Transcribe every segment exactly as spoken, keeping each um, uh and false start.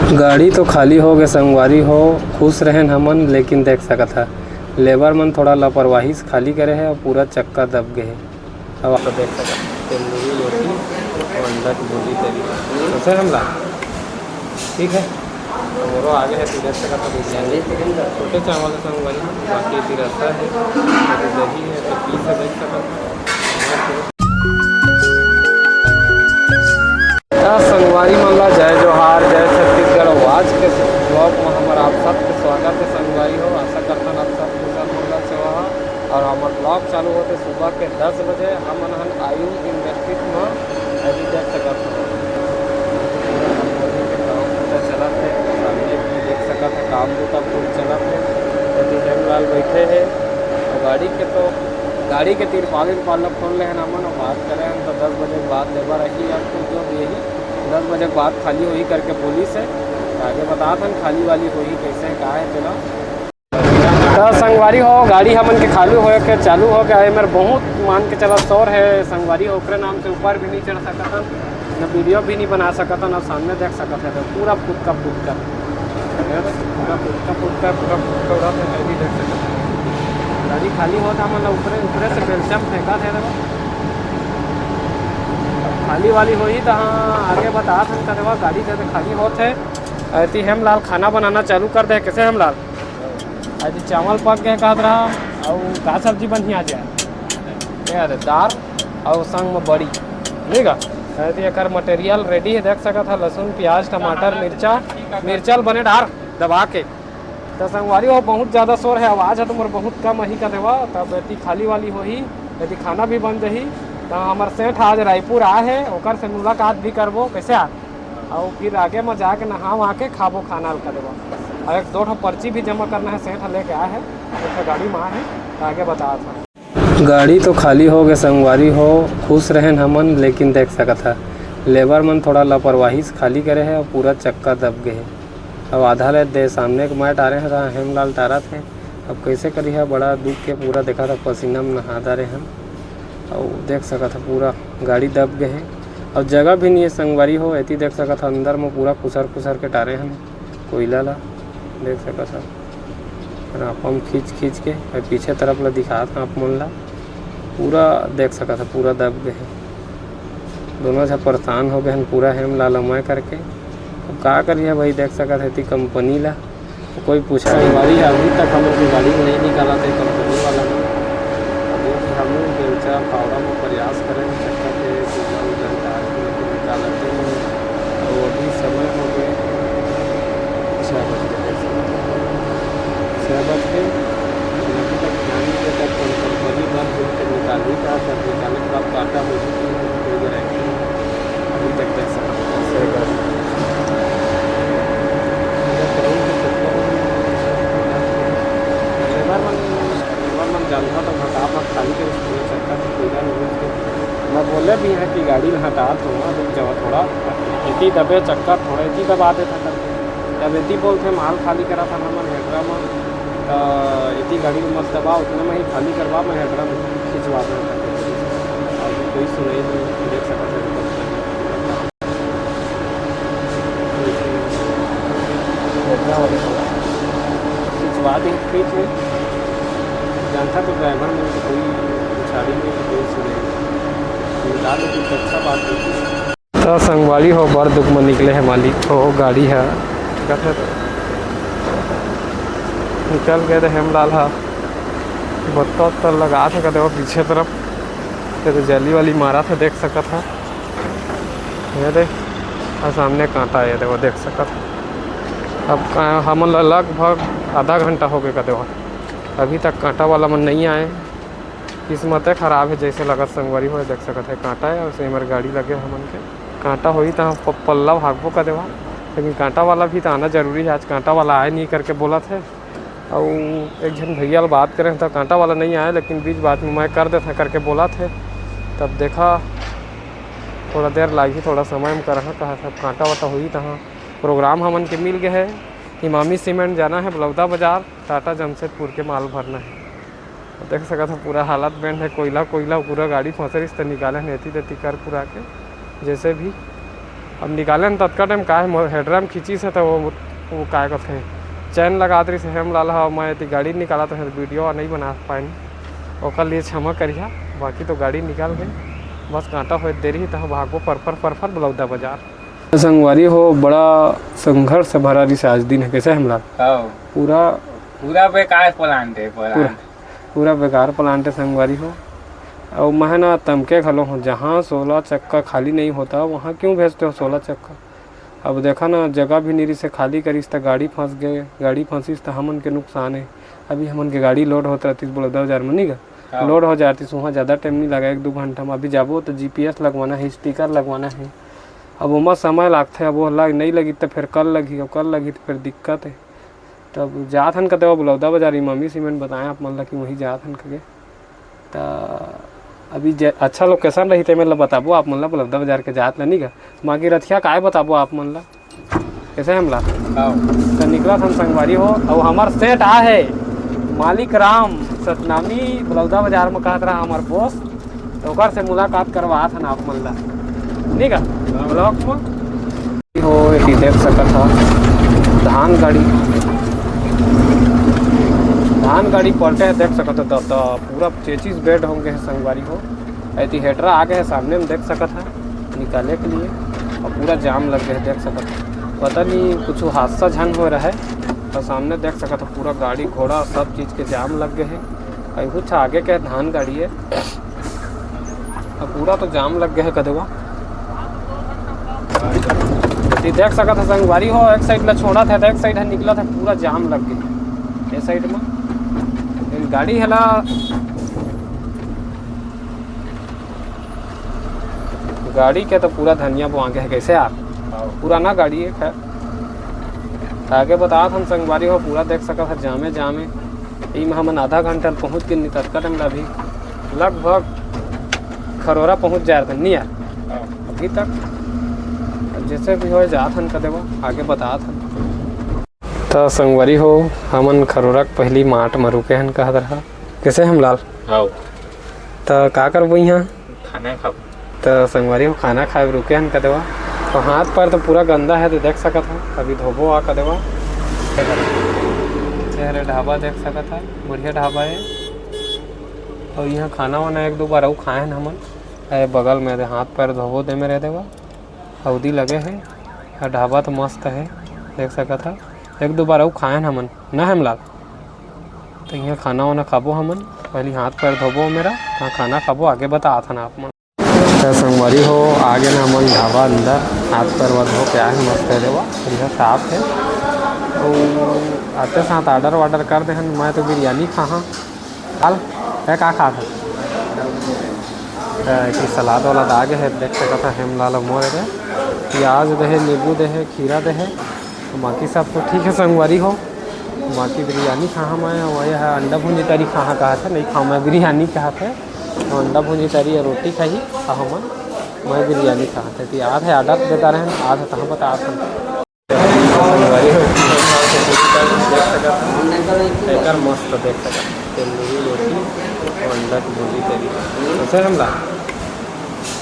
गाड़ी तो खाली हो गए संगवारी हो, खुश रहेन हमन, लेकिन देख सकत हा, लेबर मन थोड़ा लापरवाही से खाली करे हे और पूरा चक्का दब गए हे। अब आप देख सकत हा, तंदूरी रोटी और अंडा की भुर्जी तरी। कैसे हमला? ठीक है, हमरो आगे है, तू देख सकत हा, बिरयानी, छोटे चावल है संगवारी, बाकी फिर रसा है, अभी दही है, तो पीस है, देख सकत हा। त संगवारी मन ला जय जोहार, जय छत्तीसगढ़। अउ आज के vlog में हमर आप सबके स्वागत है संगवारी हो। आशा करथन आप सब कुशल मंगल से होहा। और हमर vlog चालू होथे सुबह के दस बजे। हमन हन आयु इंडस्ट्रीज में अभी देख सकत हो, पूरा कंपनी के काम बूता चलत है। सामने भी देख सकत है, काम बूता फुल चलत है। अभी हेमलाल बैठे है और गाड़ी के तो गाड़ी के तिरपाल इरपाल ला खोल ले हन हमन, बात करे हन, तो दस बजे के बाद लेबर आही, या फिर जो भी आही, दस बजे के बाद खाली होही करके बोलिस हे। तो आगे बतात हन खाली वाली होही, कैसे हे, का हे तेला। तो संगवारी हो, गाड़ी हमन के खाली होए के चालू हो गया है। मेरे बहुत मान के चला शोर है संगवारी हो, ओकरे नाम से ऊपर भी नहीं चढ़ सकत हन। न वीडियो भी नहीं बना सकत हन, न सामने देख सकत हन, तो पूरा फुटका फुटका, पूरा फुटका फुटका, पूरा फुटका उड़ात हे, ये भी देख सकत हन। गाड़ी खाली होत हे, मतलब ऊपरे, ऊपरे से बेलचा म फेंकत हे, देखो। अब खाली वाली होही त हाँ, आगे बतात हन, कदवा गाड़ी से तो खाली होत हे। अति हेमलाल खाना बनाना चालू कर दे, कैसे हेमलाल? अति चावल पक गए कहत रहा, अउ का सब्जी बनही आज यार? ए अरे दार अउ संग में बड़ी, ठीक है। अति एकर material ready है, देख सकत हा, लहसुन, प्याज, टमाटर, मिर्चा, मिर्चा ल बने डार दबा के। तो संगवारी हो, बहुत ज़्यादा शोर है, आवाज़ है तो मोर बहुत कम अही का देवा। तब एती खाली वाली होही, यदि खाना भी बन जही, तो हमर सेठ आज रायपुर आए है, ओकर से मुलाकात भी करबो, कैसे आ? अउ फिर आगे में जाके नहा वहा के खाबो खाना हल्का देवा। अउ एक दो ठो पर्ची भी जमा करना है, सेठ लेके आए है, एक ठो गाड़ी में आए है, तो आगे बता था। गाड़ी तो खाली हो गए संगवारी हो, खुश रहेन हमन, लेकिन देख सकत हा, लेबर मन थोड़ा लापरवाही से खाली करे है और पूरा चक्का दब गए है। अब आधा ले दे सामने के मैं टारे है, हेमलाल टारत है। अब कैसे करिहा, बड़ा दुख के पूरा देखा था, पसीना में नहा डारे हन। अउ देख सकत हा, पूरा गाड़ी दब गए है। अउ जगह भी नहीं है संगवारी हो, एती देख सकत हा, अंदर में पूरा खुसर खुसर के टारे हन कोयला ला, देख सकत हा। रापा में खींच खींच के, अउ पीछे तरफ ला दिखात हन आप मन ला, पूरा देख सकत हा, पूरा दब गए है। दोनों झन परेशान हो गए हन पूरा हेमलाल अउ मैं करके। अब का करिहा भाई, देख सकत हा, एती कंपनी ला कोई पूछा नहीं। गाड़ी अभी तक हम लोग की गाड़ी नहीं निकाला थे कंपनी वाला ने। अभी भी हम लोग बेलचा फावड़ा में प्रयास करें, चक्का के पूरा उधर डाल के लेकिन निकालते नहीं। और अभी समय हो गए छः बज के, देख सकते हैं। छः बज के, अभी तक ध्यान नहीं देता, कौन कंपनी बंद हुई तो निकाल ही कहा था, निकालने के बाद काटा हो गई, कोई गारंटी नहीं। अभी तक देख सकते हैं, सही बात है। लेबर मन, लेबर मन जानता तो घटा भाग खाली के पूरे चक्का से पूरा नहीं घुस के। मैं बोले भी है कि गाड़ी में हटा तो वहाँ रुक जाओ थोड़ा, इतनी दबे चक्का थोड़ा इतनी दबा देता करके। तब इतनी बोलते माल खाली करा था ना मन हेडरा में, तो इतनी गाड़ी में मत दबा, उतने में ही खाली करवा, मैं हेडरा में खिंचवा दूँ करके। अभी कोई सुनाई नहीं, देख सकते हैं। खिंचवा दे, खींच ले। जानता तो ड्राइवर मन के कोई उछाड़ी नहीं, कोई सुने। निकाल दे, कुछ अच्छा बात नहीं। तो संगवारी हो, बड़ दुख में निकले है मालिक हो, गाड़ी है। देखत है तो निकल गए तो हेमलाल हा बत्ता उत्ता लगा था, कहते वो पीछे तरफ, ये तो जाली वाली मारा था, देख सकत हा। ये दे, और सामने कांटा है, देखो, देख सकत हा। अब का-, हमन ला लगभग आधा घंटा हो गया, कहते वो अभी तक कांटा वाला मन नहीं आए। किस्मते खराब है, जैसे लगत संगवारी हो, देख सकत है, कांटा है और से हमर गाड़ी लगे हमन के। कांटा होई त हम प-, पल्ला भागबो कर देवा, लेकिन कांटा वाला भी तो आना जरूरी है। आज कांटा वाला आए नहीं करके बोलत है, और एक झन भैया ल बात करें तो कांटा वाला नहीं आए, लेकिन बीच बात में मैं कर देता करके बोलत है। तब देखा, थोड़ा देर लागी, थोड़ा समय में करहा, कहा सब कांटा वाटा होई तहाँ। प्रोग्राम हमन के मिल गए है, इमामी सीमेंट जाना है, बलौदा बाजार, टाटा जमशेदपुर के माल भरना है। देख सकत हो, पूरा हालत bad है, कोयला, कोयला, पूरा गाड़ी फंसे रहिस, त निकाले हन एती तेती कर कुरा के, जैसे भी। अब निकाले न ततका टाइम का हे, मोर हेडरैम खींचिस हे, त वो, वो काय कथे, चैन लगात रहिस हे हेमलाल ह, मैं एती गाड़ी निकालत रहें, वीडियो नहीं बना पाएन, ओकर लिए क्षमा करिहा। बाकी तो गाड़ी निकाल गई, बस कांटा होए देरी ही, तहाँ भागबो फरफर फरफर बलौदा बाजार। संगवारी हो, बड़ा संघर्ष से भरा रहिस आज दिन हे, कैसे हेमलाल? हाँ। पूरा पूरा बेकार प्लांट है, पूरा। पूरा बेकार प्लांट है संगवारी हो। अउ मैं ना तमके घलो हूँ, जहाँ सोलह चक्का खाली नहीं होता, वहाँ क्यों भेजते हो सोलह चक्का? अब देखा ना, जगह भी नहीं रहिस हे, खाली करिस त गाड़ी फंस गए, गाड़ी फंसिस त हमन के नुकसान है। अभी हमन के गाड़ी लोड होत रहतिस बलौदा बाजार में, नहीं गा? हाँ। लोड हो जातिस, वहाँ ज़्यादा टाइम नहीं लगा, एक दो घंटा में। अभी जाबो त जीपीएस लगवाना है, स्टिकर लगवाना है, अब ओमा समय लागथे। अब वो लग, नहीं लगी त फिर कल लगी, और कल लगी त फिर दिक्कत है। तब जात हन कते वो बलौदा बाजार, इमामी सीमेंट बताए आप मन ला कि वहीं जात हन कगे। त अभी जे अच्छा लोकेशन रही, ते मेला बताबो आप मन ला, बलौदा बाजार के जात ला, नहीं गा? बाकी रथिया काय बताबो आप मन ला, कैसे हेमलाल? हाँ। त निकलत हन संगवारी हो, अउ हमर सेठ आ है, मालिक राम सतनामी, बलौदा बाजार में कहत रहा हमर बॉस, त ओकर से मुलाकात करवात हन आप मन ला, नहीं गा? हाँ। ब्लॉक में हो, एती देख सकत ह धान गाड़ी, धान गाड़ी पलटे हे, देख सकत ह, त, त पूरा चेचिस बेड होंगे हे संगवारी हो। एती हेडरा आ गए हे सामने में, देख सकत ह निकाले के लिए, और पूरा जाम लग गए हे, देख सकत ह। पता नहीं कुछ हादसा झन हो रहा है, और सामने देख सकत ह पूरा गाड़ी घोड़ा सब चीज के जाम लग गए हे। अउ कुछ आगे के धान गाड़ी है, अब पूरा तो जाम लग गए हे कदवा। ये देख सकत ह संगवारी हो, एक साइड ला छोड़त हे, एक साइड ह निकलत हे, पूरा जाम लग गए हे। ये साइड में गाड़ी हेला, गाड़ी के तो पूरा धनिया बोआ गए हे, कैसे यार? पुराना गाड़ी है, खैर। त आगे बतात हन संगवारी हो, पूरा देख सकत ह जामे जामे। इमा हमन आधा घंटा में पहुँच गेन, ततका टाइम ला भी लगभग खरोरा पहुँच जाए रहन, नहीं यार? हाँ। अभी तक। अब जैसे भी हो जात हन कदे वो, आगे बतात हन। त संगवारी हो, हमन खरोरा के पहली माट म रुके हन कहत रहा। कैसे हेमलाल? हाँ। त का करबो इहाँ? खाना खाबो। त संगवारी हो, खाना खाए रुके हन कदे वो। तो हाथ पैर तो पूरा गंदा है, तो देख सकत हो, अभी धोबो आ कदे वो। ये हरे ढाबा देख सकत हो, बढ़िया ढाबा है। और यहाँ खाना वाना एक दो बार अउ खाए हन हमन। ए बगल में दे हाथ पैर धोबो दे में रह देवा। हौदी लगे है। ये ढाबा तो मस्त है, देख सकत हो। एक दो बार अउ खाए हन हमन, ना हेमलाल? तो यहाँ खाना वाना खाबो हमन, पहली हाथ पैर धोबो मेरा, हाँ खाना खाबो, आगे बतात हन आप मन। त संगवारी हो, आ गेन हमन ढाबा अंदर, हाथ पैर वा धो के आए हन, मस्त है देवा, बढ़िया साफ है। अउ आते साथ order वार्डर कर दे हन, मैं तो बिरयानी खाहा। हाल, तै का खात हस? त एक सलाद वाला आ गे है, देख सकत ह हेमलाल मोर दे, प्याज दे हे, नींबू दे हे, खीरा दे हे। बाकी सब तो ठीक है संगवारी हो, बाकी बिरयानी खाहा मैं, वही है अंडा भुंजी तरी खाहा कहत है, नहीं खाहा मैं बिरयानी कहत है, तो अंडा भुंजी तरी या रोटी खाही, खाहा मैं, मैं बिरयानी खात है। तो याद है order देता रहे, आज तहाँ बता था। संगवारी हो, देख सकत हन, एकर मस्त देख सकत हन, तंदूरी रोटी और अंडा की भुंजी तरी, कैसे हेमलाल?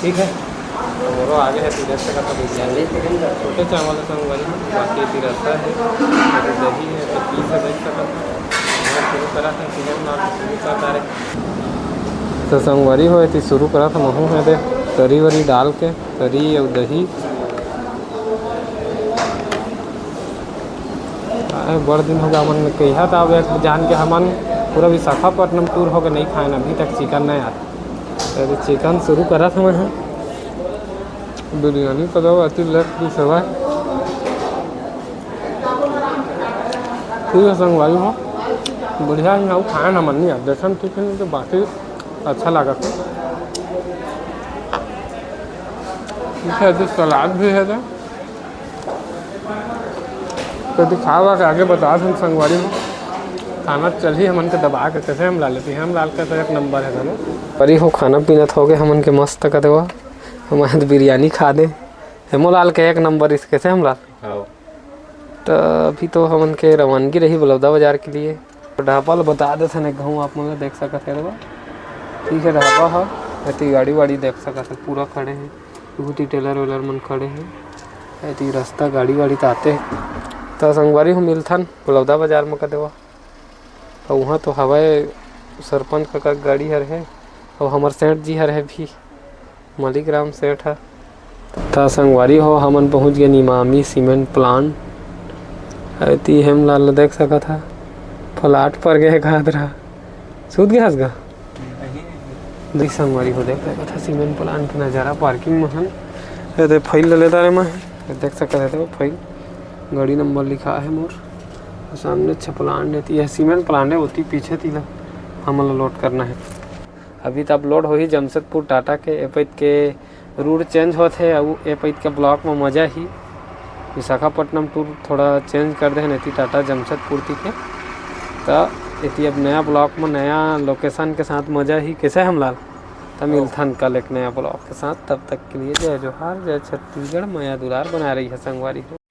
ठीक है, हमरो आगे है, तू देख सकत हस, बिरयानी, छोटे चावल है संगवारी, बाकी एती रसा है, एती दही है, तो पीस है, देख सकत हस। शुरू करा था, चिकन नान शुरू कर डारे। तो संगवारी हो, एती शुरू करा था, महू है दे, तरी वरी डाल के, तरी और दही। अरे, बड़ दिन हो गया, हमन कहिया था, अब एक जान के हमन पूरा विशाखापट्टनम tour हो गए, नहीं खाए ना अभी तक चिकन, नहीं यार। अरे, चिकन शुरू करा था मैं, बिरयानी तो दो, अति लेट पीस हवय। ठीक है संगवारी हो, बढ़िया है, अउ खाए ना मन नहीं, देसन ठीक है, नहीं तो बाकी अच्छा लागत है। ठीक है, जो सलाद भी है, तो तो दिखावा के आगे बता हम संगवारी हो, खाना चलही हमन के दबा के, कैसे हेमलाल, हेमलाल का तो एक नंबर है घलो। अरे हो, खाना पीना तो हो गए हमन के मस्त का देवा, हमन तो बिरयानी खा दे, हेमोलाल के एक नंबर इस, कैसे हेमलाल? हाँ। तो अभी तो हमन के रवानगी रही बलौदा बाजार के लिए। तो ढाबा ल बता देथन एक घाव, आप मन ल देख सकत हे, ठीक है, ढाबा ह। एती गाड़ी वाड़ी देख सकत हे, पूरा खड़े हे, बहुत ही टेलर वेलर मन खड़े हे। एती रस्ता गाड़ी वाड़ी त आते। त संगवारी हो मिलथन बलौदा बाजार म का देवा। त उहाँ तो हवय सरपंच कका के गाड़ी हर हे, अउ हमर सेठ जी हर हे भी, मलिक राम सेठ ह। त संगवारी हो, हमन पहुँच गेन इमामी सीमेंट प्लांट। एती हेमलाल ल देख सकत ह, फ्लैट पर गे हे का दरा। सूत गे हस गा? देख संगवारी हो, देख सकत ह सीमेंट प्लांट के नजारा पार्किंग म हन। एदे फाइल ले लेता रे मैं, देख सकत ह, देखो फाइल, गाड़ी नंबर लिखा हे मोर। सामने अच्छा प्लांट हे, त ये सीमेंट प्लांट हे, ओती पीछे तीला हमन ला लोड करना हे। अभी त अपलोड होही जमशेदपुर टाटा के, ए पइत के रूट चेंज होत हे, अउ ए पइत के ब्लॉक म मजा ही। विशाखापट्टनम टूर थोड़ा चेंज कर दे हन एती टाटा जमशेदपुर ती के, त एती अब नया ब्लॉक म नया लोकेशन के साथ मजा ही। कैसे हमलाल? त मिलथन कल एक नया ब्लॉग के साथ। तब तक के लिए जय जोहार, जय छत्तीसगढ़, मया दुलार बनाए रही है संगवारी हो।